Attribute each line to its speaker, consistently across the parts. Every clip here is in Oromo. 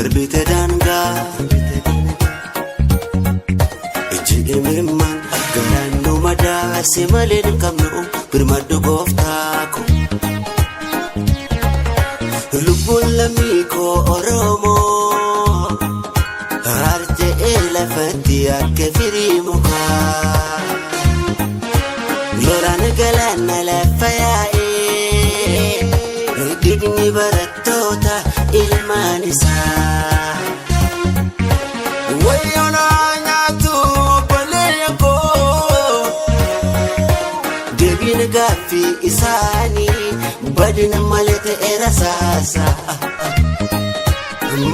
Speaker 1: Darbite daangaa ijji imimmaan garaan nu madaase malee hin qabnu birmadhu gooftaa ko. Lubbuun lammii koo Oromoo harja'ee lafatti akka firii mukaa. Lolaan galaana lafa yaa'ee dhiigni barattoota ilmaan isaa. Wayyoonaa nyaatu obboleeyyan koo deebiin gaaffii isaanii badina malee ta'e rasaasa.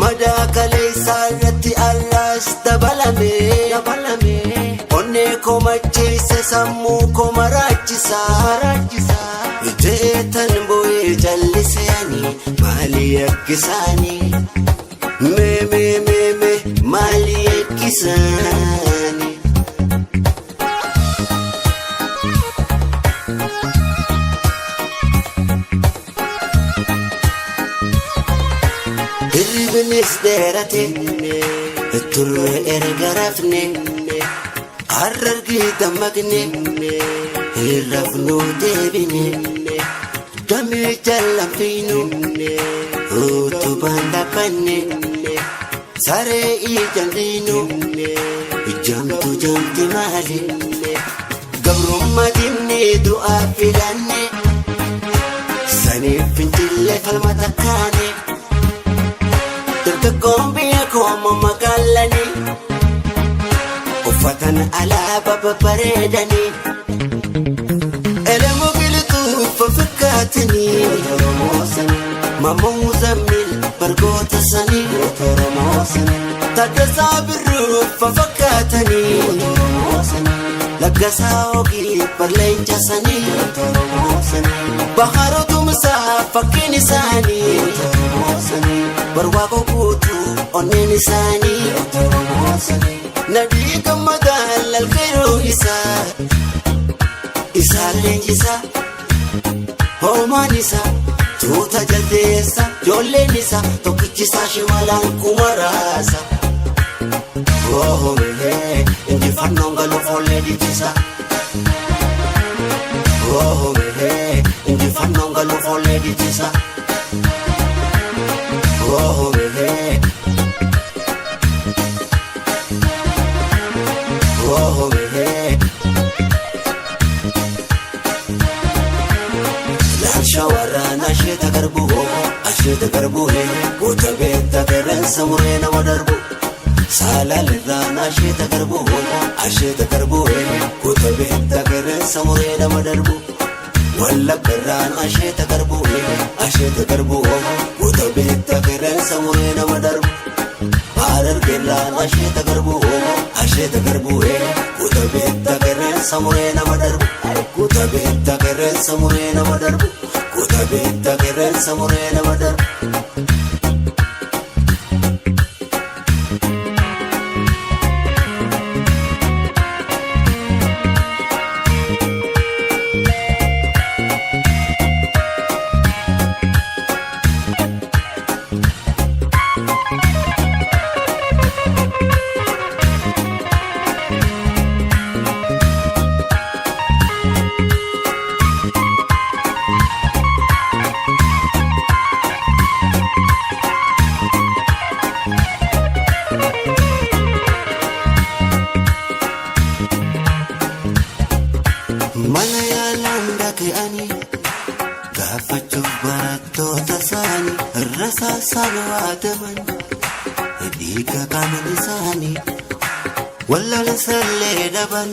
Speaker 1: Madaa kaleessaa irratti allaas dabalame. Onnee koo macheesse sammuu koo maraachisa. Jeetan bu'ee jalliseeni maali yakkisaanii? Mee mee mee mee maali yakkisaanii? Hirribnis dheerate turre erga rafne harargii dammaqne hirrafnuu deebine damee jallanfiinu utubaan dhaabbanne saree ijaan dhiinu jamtu jamti maali gabrummaa diinni du'aa filanne saniif fincillee falma takkaane. Dargaggoon biyya koo magaalanii uffatan alaabaa babbareedanii elemu qilxuu fakkaatanii Maammoo Muzammil bargoota sanii Taaddasaa Birruu fakkaatanii Laggasaa Oogii barleenca sanii Baharoo Tumsaa fakkiin isaanii Barwaaqoo guutuu onneen isaanii Nadii gammadaa lalqeeroo isaa Isaan leenjisaa hoomaan isaa tuuta jaldeessa ijoolleen isaa tokkichisaa shimalaan kumaraasa. Oomee injifannoon galuu foollee dhiichisa. Oomee injifannoon galuu foollee dhiichisa. Oomee oomee Laansha waraana asheeta garbu asheeta garbu goota beekta qeerransa muree nama darbu. Saalalirraan asheeta garbu asheeta garbu goota beekta qeerransa muree nama darbu. Wallaggarraan asheeta garbu asheeta garbu goota beekta qeerransa muree nama darbu. Harargeerraan asheeta garbu asheeta garbu goota beekta qeerransa muree nama darbu. Goota beekta qeerransa muree nama darbu. Goota beekta qeerransa muree nama darbu. Mana yaalaan dhaga'anii gaafachuuf barattoota isaanii rasaasaan waadaman dhiiga qaamni isaanii wallaalsallee dhaban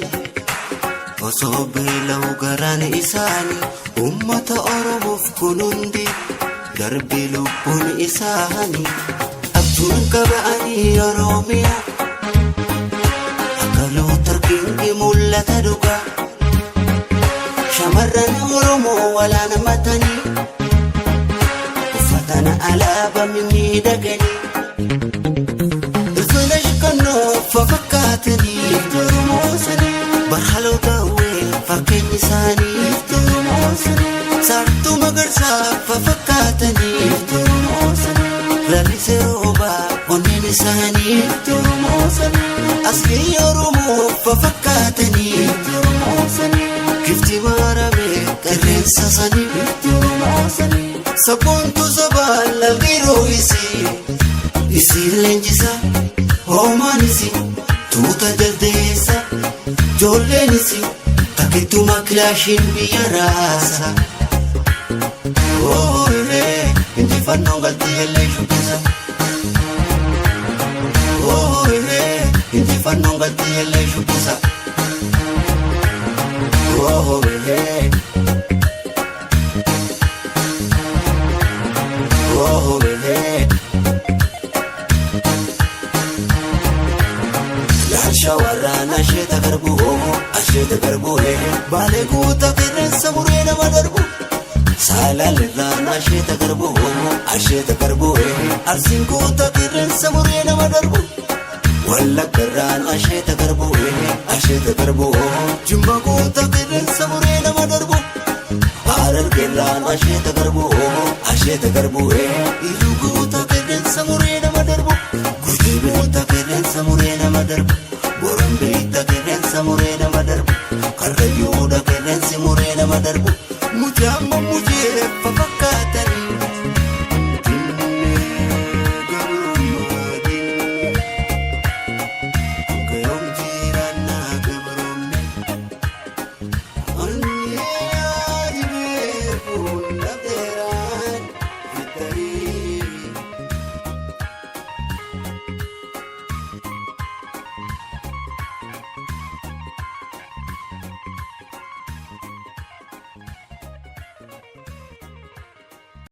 Speaker 1: osoo beela'u garaan isaanii uummata Oromoof kun hundi darbii lubbuun isaanii abjuun qaba'anii Oromiyaa akka Luuter Kingi mul'ata dhugaa. Shamarran Oromoo walaana matanii uffatan alaabaa mimmiidhaganii Ilfina shiqannoo fakkaatanii barhaloo daawwee fakkeenyi isaanii Saartuu magarsaa fakkaatanii Lalisee roobaa. Isaanii asli Oromoo fafakkaatanii gifti maramee qilleensa sanii sabboontu sabaa lalqiroo isii isii leenjisa hoomaan isii tuuta jaldeessa ijoolleen isii takkituma kilaashiin biyya raasa. Ooyiree injifannoon galtii ellee shubbisa. Ooyiree injifannoon galtii ellee shubbisa. Ooyiree. Ooyiree. Laalsha warraan asheeta garbu asheeta garbu baalee guutaa qilleensa muree nama darbu. Saalalirraan asheeta garbu asheeta garbu arsiin guutaa qilleensa muree nama darbu. Wallaggarraan asheeta garbu asheeta garbu jimma guutaa qilleensa muree nama darbu. Harargeerraan asheeta garbu asheeta garbu iluu guutaa qilleensa muree nama darbu. Gujii guutaa qilleensa muree nama darbu. Boran beektaa qilleensa muree nama darbu. Karrayyuudha qilleensi muree nama darbu.